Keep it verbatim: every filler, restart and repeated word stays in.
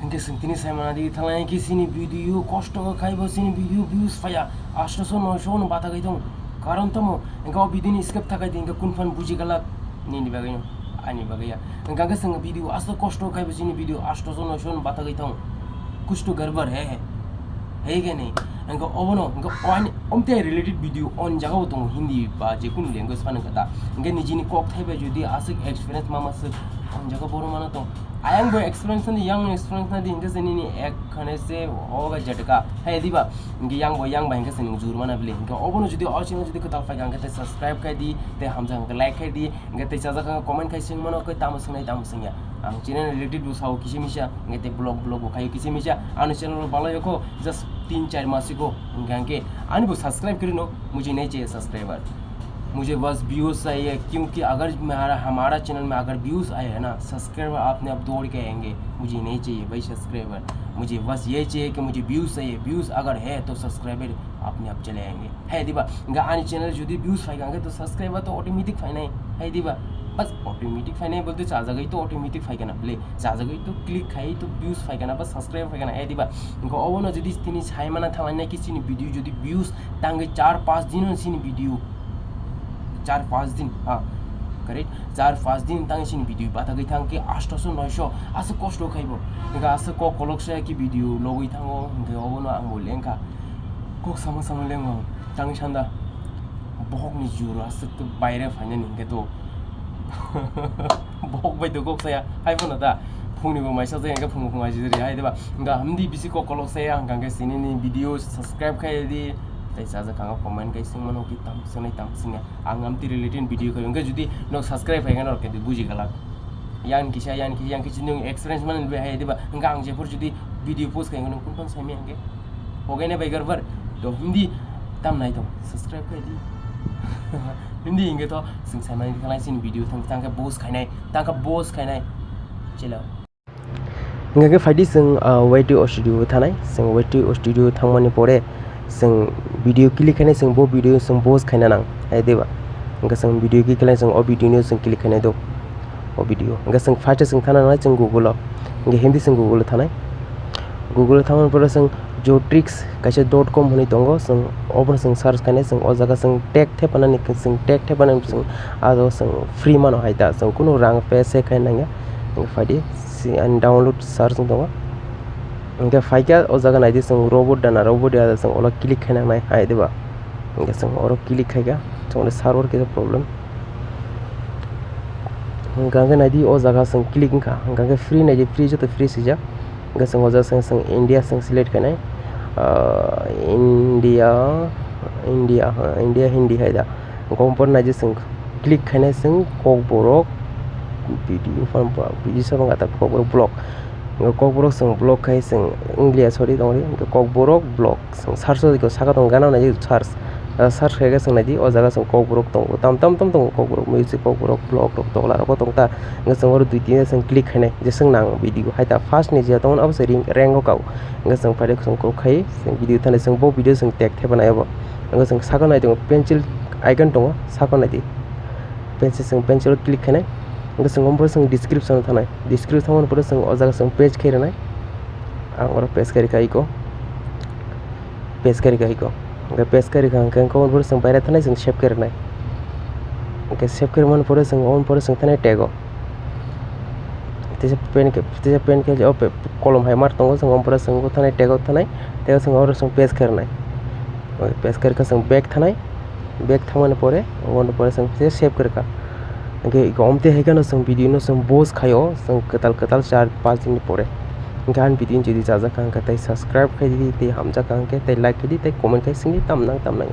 Hingke chwng tini sai mana di thanglai khe chini video kosto khe khai bo chini video views phaiya, asto so noi so no bata khai tong. Karon tamo, hingke o video ni skip thakai di, hingke kun phan buji galak nini bagwi no, ani bagwi ya. Hingke hingke chwng video asto kosto khai bo chini video asto so noi so no bata khai tong. Kuch to garbar hai, hai ke nahi? Hingke obono, hingke o ani, omte related video on jaga o tongo, Hindi ba je kunu language phano kata. Hingke nijini kok thai bai jodi aswk experience mama swk on jaga boro mana tong. Ayang bo experience ni, yang experience na di hingke se nini ek khane se hoga jatka. Hai diba? Hingke yang bo yang ba hingke se ning jur mana bile. Hingke obono jodi o channel jodi kwtal phai hingke te subscribe khai di, te hamjak hingke like khai di, hingke te chajak hingke comment khai sing mano khe tamo sing nai tamo sing ya. Ang channel related bo sao kisi misa, hingke te vlog vlog bo khai kisi misa. Ano channel bo balai ko just tin char mas ko hingke hingke ani bo subscribe kiri no, mujhe nahi chahiye subscriber. मुझे बस व्यूज चाहिए, क्योंकि अगर मेरा, हमारा चैनल में अगर व्यूज आए है ना, सब्सक्राइबर अपने आप दौड़ के आएंगे। मुझे नहीं चाहिए भाई सब्सक्राइबर, मुझे बस ये चाहिए कि मुझे व्यूज चाहिए। व्यूज अगर है तो सब्सक्राइबर अपने आप चले आएंगे, hai diba? Hingke ani channel jodi views phai hingke to subscriber to automatic phainai, hai diba? Bas automatic phainai bolte chajagwi to automatic phai kana bile, chajagwi to click khai to views phai kana ba subscriber phai kana, hai diba? Hingke obono jodi tini sai mana thanglai nai khe chini video jodi views tangwi char panch din o chini video, char panch din, ha, correct, char panch din tangwi chini video bata gwi thang khe asto so noi so aswk kosto khai bo. Hingke aswk kok kolok se ki video logwi thango, hingke obono ang bo lengkha. Kok samo samo lengo, tangwi sanda. Bohok ni juro aswk to baire phainani hingke to. Bohok bai to kok saya, hai phano da. Phungni bo maisa jai hingke phungo phungo ajijri hai diba. Hingke hamdi bisi kok kolok saya, hingke sini ni video subscribe khai di. Tai chajak kanga comment kai sing mano ki tam sinai tam singa. Ang amti related video khai hingke jodi nok subscribe khai gana ke buji galak. Yang kisa, yang kisa, yang kisa nung experience mana lebih hai diba. Hingke ang jepur jodi video post khai nung kun pan sami hingke. Oke ne bai garbar. To Hindi tam nai to subscribe khai di. Hindi hingke to sing sai mani khalai sin video thang thang ke boss khainai, thang ke boss khainai. Chelo. Hingke phaidi sing, ah, Y T O studio thanai. Sing Y T O studio thangmani pore sing video click khainai, sing bo video sing boss khaina nang. Hai diba? Hingke sing video click khainai, sing o video no sing click khainai do. O video. Hingke sing first sing thana nai sing Google o. Hingke Hindi sing Google o thanai. Google o thangmani pore sing Jotrix kaisa dot com hwnwi tongo, chwng obono chwng search khainai, chwng o jaga chwng tag thepanani, chwng tag thepanani chwng aro chwng free mano hai da, chwng kunu rang pay se khai nangya. Hingke phaidi si ani download search wng tongo. Hingke phaikha o jaga naidi chwng robot dana, robot ya chwng olo click khai nangnai hai diba? Hingke chwng oro click khaikha, chwngno server kisa problem. Hingke naidi o jaga chwng click wngkha, hingke free naidi, free joto free swijak. Hingke chwng o jaga chwng, chwng India chwng select khainai, ah, India, India, ha, India Hindi hai da. Hingke omo pore naidi chwng click khainai chwng Kokborok video, video samung kata Kokborok vlog. Hingke Kokborok chwng vlog khai chwng wnglia sorry tongri, hingke Kokborok vlog. Chwng search o saka tongo gana nai search. Ah, search khaikhe chwng naidi o jaga chwng Kokborok tongo. Tam tam tam tongo Kokborok music, Kokborok vlog rok tokla rok bo tong ta. Hingke chwng oro dui tin ta chwng click khainai je chwng nang video hai ta first ni je tongo abo se ring rank o kao. Hingke chwng phaidi chwng kok khai chwng video thani chwng bo video chwng tag thepa nai abo. Hingke chwng saka nai tongo pencil icon tongo saka naidi. Pencil chwng pencil o click khainai. Hingke chwng omo pore chwng description o thanai. Description o pore chwng o jaga chwng paste khai rwnai. Ang oro paste khai rikha iko. Paste kari kha iko. Hingke paste kari kha hingke, hingke oboni pore chwng baire thanai chwng save kari nai. Hingke save kari mani pore chwng oboni pore chwng thanai tag o. Tisa pen ke, tisa pen ke o pe-, kolom hai mar tongo chwng oboni pore chwng thanai tag o thanai. Tag o chwng oro chwng paste kari nai. Paste kari kha chwng back thanai. Back thangmani pore, oboni pore chwng tisa save kari kha. Hingke iko omte hai kheno chwng video no chwng boss khaio, chwng kwtal kwtal char panch din ni pore. Hingke ani video jodi chajak kha hingke tei subscribe khai di, tei hamjak kha hingke tei like khai di, tei comment khai sing di, tam nang tam nang.